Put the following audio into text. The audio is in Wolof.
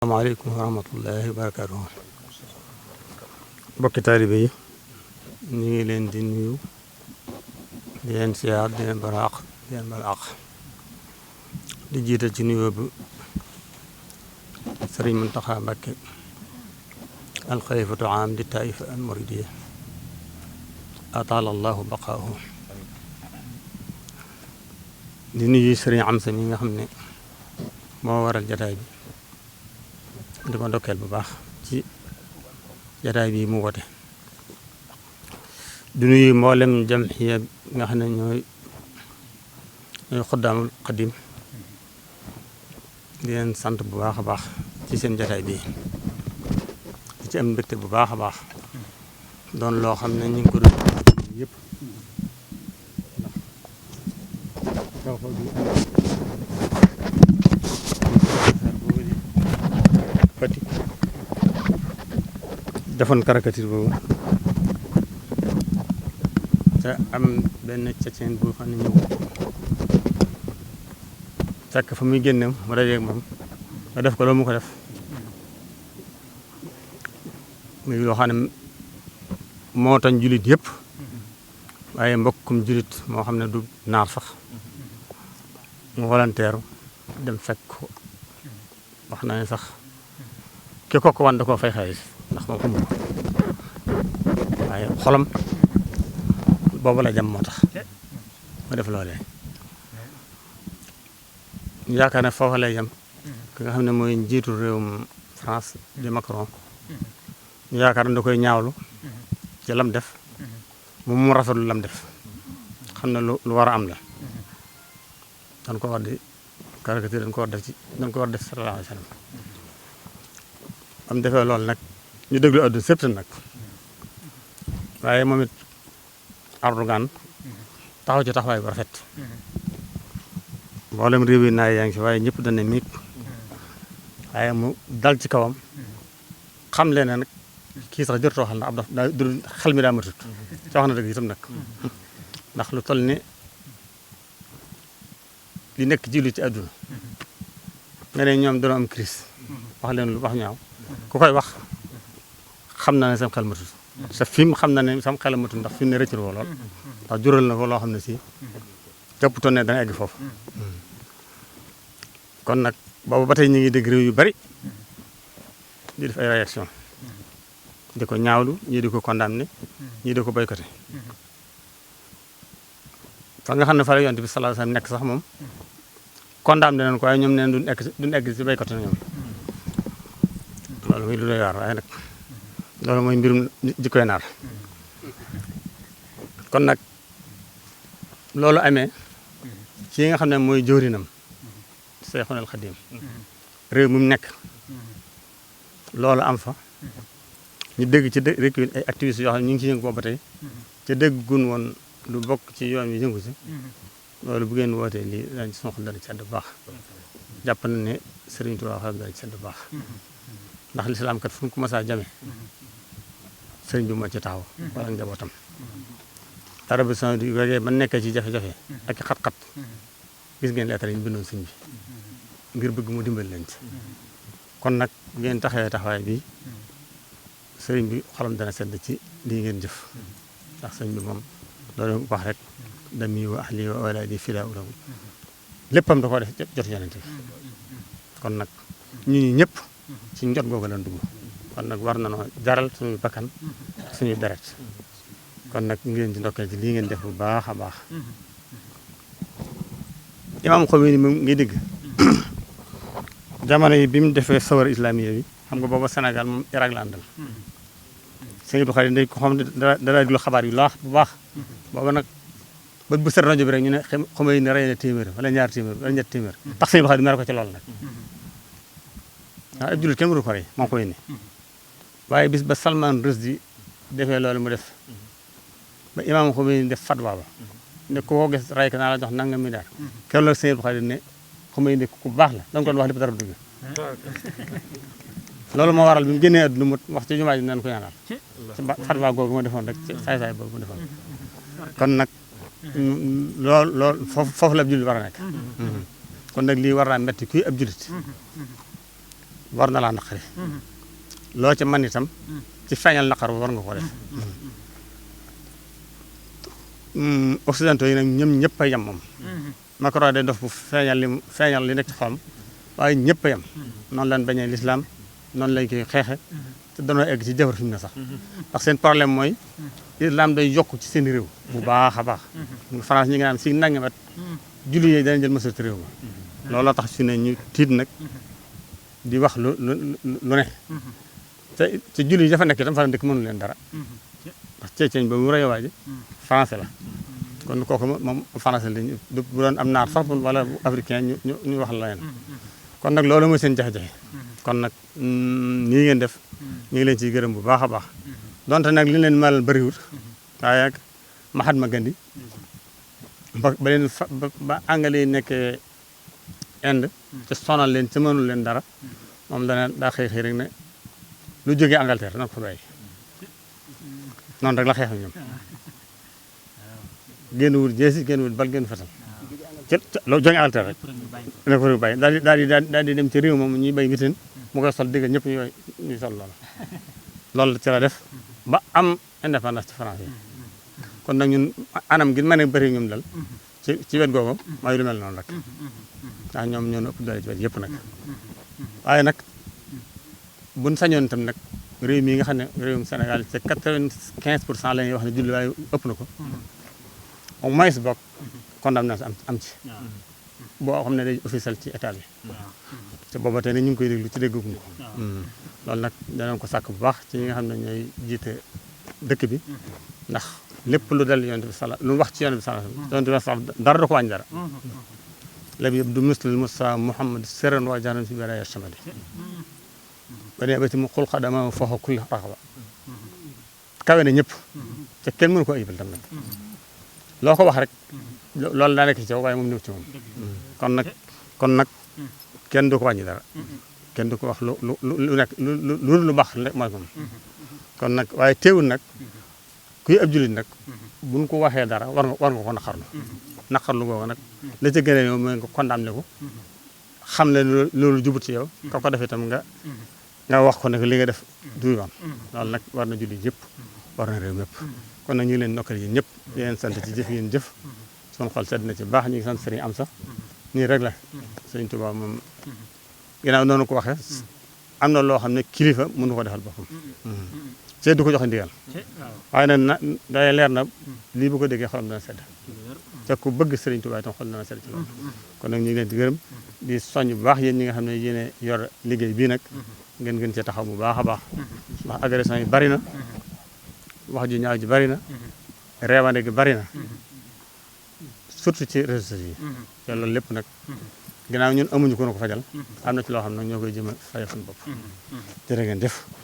asalaamaaleykum wa rahmatullahi wa barakaatuhu. Bokki taalibe yi ñu ngi leen di nuyu di leen siyaar di leen baraax di leen balaax di jiital ci nuyoo bi Sëriñ Muntaxa Mbàkke alxalifatu aam di taifa al muridiya ataala allahu baqaahu. di nuyu Sëriñ Amsa mi nga xam ne moo waral jataay bi di ko ndokkeel bu baax ci jataay bi mu wote. di nuyu mboolem jamxiya nga xam ne ñooy xuddaamul xadim di leen sant bu baax a baax ci seen jataay bi di ci am mbégte bu baax a baax doon loo xam ne ñu ngi ko doon yëpp Fatick defoon caricature boobu te am benn tchétchène bu xam ne ñëw fekk fa muy génne mu dajeeg moom nga def ko loolu mu ko def muy loo xam ne moo tax julit yëpp waaye mbokkum julit moo xam ne du naar sax mu volontaire dem fekk ko wax na ne sax ki ko wan da koo fay xaalis ndax moom xamul ko waaye xolam boobu la jam moo tax ma def loolee. ñu yaakaar ne foofa lay jam ki nga xam ne mooy njiitu réewum France di Macron ñu yaakaar ne da koy ñaawlu ci lam def moom mu rafetlu lam def xam ne lu war a am la dañ ko war di caricature dañ ko war def sallallahu alayhi wa sallam. am defee loolu nag ñu déglu àdduna sépp nag waaye moom it Erdogan taxaw ci taxawaay bu rafet mboolem réew yi naay yaa ngi fi waaye ñëpp dañ ne miig waaye mu dal ci kawam xam leen ne nag kii sax jërtoo xal na ab xel mi daa matut ci wax na dëgg itam nag ndax lu toll ni li nekk ci lu ci àdduna nga ne ñoom dañoo am crise wax leen lu wax ñaaw ku koy wax xam na ne sam xel matul sa film xam na ne sam xel matul ndax fi mu ne rëcc woo lool ndax jural na ko loo xam ne si jàpputoon ne dana egg foofu. kon nag boobu ba tey ñu ngi dégg réew yu bari di def ay réaction di ko ñaawlu ñii di ko condamné ñii di ko boycotté fa nga xam ne fa la yonent bi sallallahu alayhi wasallam nekk sax moom condamné nañ ko waaye ñoom neen duñ egg ci boycotté na ñoom loolu muy lu doy waar waaye nag loolu mooy mbirum jikkoy naar. kon nag loolu amee ci nga xam ne mooy jëwrinam Seexul Xadiim réew mi mu nekk loolu am fa ñu dégg ci rek ay activistes yoo xam ne ñu ngi ci yëngu boobu ba tey te déggun woon lu bokk ci yoon wi yëngu si loolu bu ngeen wootee lii dañ ci soxla dana ci sedd bu baax jàpp na ne Sëriñ Tuubaa xam dana ci sedd bu baax ndax lislaam kat fu mu ko masaa jame sëriñ bi moo ci taxaw wala njabootam Arabie Saoudite wegee ba nekkee ci jafe-jafe ak xat-xat gis ngeen lettre yi ñu bindoon sëriñ bi ngir bëgg mu dimbali leen ci kon nag ngeen taxawee taxawaay bi sëriñ bi xolam dana sedd ci lii ngeen jëf ndax sëriñ bi moom loolu wax rek dami wa ahli wa awlaadi fidaa'u lahu léppam da koo def jot yonent bi kon nag ñun ñëpp ci njot googu lañ dugg kon nag war nañoo jaral suñu bakkan suñu deret kon nag ngeen di ndokkee ci lii ngeen def bu baax a baax. Imaam Khomeini moom ngi dégg jamono yi bi mu defee sawar islamiya bi xam nga booba Sénégal moom Irak la àndal sëñ Abdou Khadre ko xam ne dara déglu xabaar yu laax bu baax booba nag bët bu set rajo bi rek ñu ne Khomeini rey na téeméer wala ñaar téeméer wala ñett téeméer tax sëñ Abdou Khadre mer ko ci loolu nag waaw ab jullit kenn mënu ko rey moo koy ni waaye bis ba Salman Rushdie defee loolu mu def ba Imaam Khomeini def fatwa ba ne ku ko gis rey ko naa la jox nangam milliard keroog la sëñ Abdou Khadre ne Khomeini ku baax la danga ko wax lépp dara dëgg loolu moo waral bi mu génnee àdduna mu wax ci jumaa ji nañ ko ñaanal ci fatwa googu ma defoon rek ci saay-saay boobu ma defoon kon nag loolu foofu la ab jullit war a nekk kon nag lii war naa metti kuy ab jullit war na laa naqari loo ca man itam ci feeñal naqar war nga ko def occidentaux yi nag ñoom ñëpp a yem moom Macron day def bu feeñal li nekk ci xolam waaye ñëpp a yem noonu lañ bañee l'islam noonu lañ koy xeexe te danoo egg ci jëfar fi mu ne sax ndax seen problème mooy islam day yokk ci seen réew bu baax a baax France ñi nga naan si nangamat julli yi danañ jël majorité réew ma looloo tax fi ne ñu tiit nag di wax lu ne te julli yi dafa nekk itam fa la dëkk mënu leen dara ndax ceeceeñ ba mu rey waa ji français la kon kooku moom français lañu bu doon am naar sax wala africain ñu wax la leen kon nag loolu mooy seen jafe-jafe kon nag nii ngeen def ñu ngi leen ciy gërëm bu baax a baax donte nag li leen malal bëriwul waaye ak Mahatma Gandhi ba leen ba anglais yi nekkee Inde te sonal leen ci mënul leen dara moom daa xëy rek ne lu jógee Angleterre dana ko fa bàyyi noonu rek la xeex ak ñoom génn wut jeesi génn wut bal génn fetal loolu jógee Angleterre rek dana ko fa bàyyi daal di dem ci réew moom ñuy bay witin mu koy sol diggal ñëpp ñuy sol loolu ci la def ba am indépendance ci France yi kon nag ñun anam gi mën a bëri ñoom dal ci wet googu mooy lu mel noonu rek ndax ñoom ñoo ëpp doole ci wet yëpp nag waaye nag buñ sañoon itam nag réew mi nga xam ne réewum Sénégal c'est 95% la ñuy wax ne julli waaye ëpp na ko au moins bokk condamnation am ci boo xam ne day officiel ci état bi te booba tey ne ñu ngi koy déglu ci dégguñu ko loolu nag danañ ko sàkk bu baax ci ñi nga xam ne ñooy jiite dëkk bi ndax lépp lu dal yonent bi lu wax ci yonent bi dara da ko wàññi dara lam yabdu mislul Mustafa Muhammad sirran wa jahran fi baraaya shamali ba nee ba ci mu xul xadama fooxa kulli raxaba kawe na ñëpp te kenn mënu ko ayibal tam nag loo ko wax rek loolu daa nekk ci caw waaye moom ñëw ci moom kon nag kenn du ko wàññi dara kenn du ko wax lu nekk lu baax rek mooy moom kon nag waaye teewul nag kuy ab julit nag buñ ko waxee dara war nga ko naqarlu googu nag la ca gën a yow mooy nga condamné ko xam ne loolu jubut ci yow ka ko def itam nga wax ko ne li nga def du yoon loolu nag war na julli yëpp war na réew mépp kon nag ñu ngi leen nokkal yéen ñëpp di leen sant ci jëf yéen jëf suñu xol sedd na ci baax ñu ngi sant sëriñ am sax nii rek la sëriñ Tuubaa moom ginnaaw noonu ko waxee am na loo xam ne kilifa mënu ko defal boppam see du ko joxe ndigal waaye nag day leer na lii bu ko déggee xolam dana sedd te ku bëgg sëriñ Tuubaa itam xol dana sedd ci loolu kon nag ñu ngi leen di gërëm di soññ bu baax yéen ñi nga xam ne yéen yor liggéey bii nag ngeen gën cee taxaw bu baax a baax ndax agression yi bari na wax ju ñaaw ji bari na reewande gi bari na surtout ci réseaux yi te loolu lépp nag ginnaaw ñun amuñu ko nu ko fajal am na ci loo xam ne ñoo koy jëm a fayal suñu bopp jërë ngeen jëf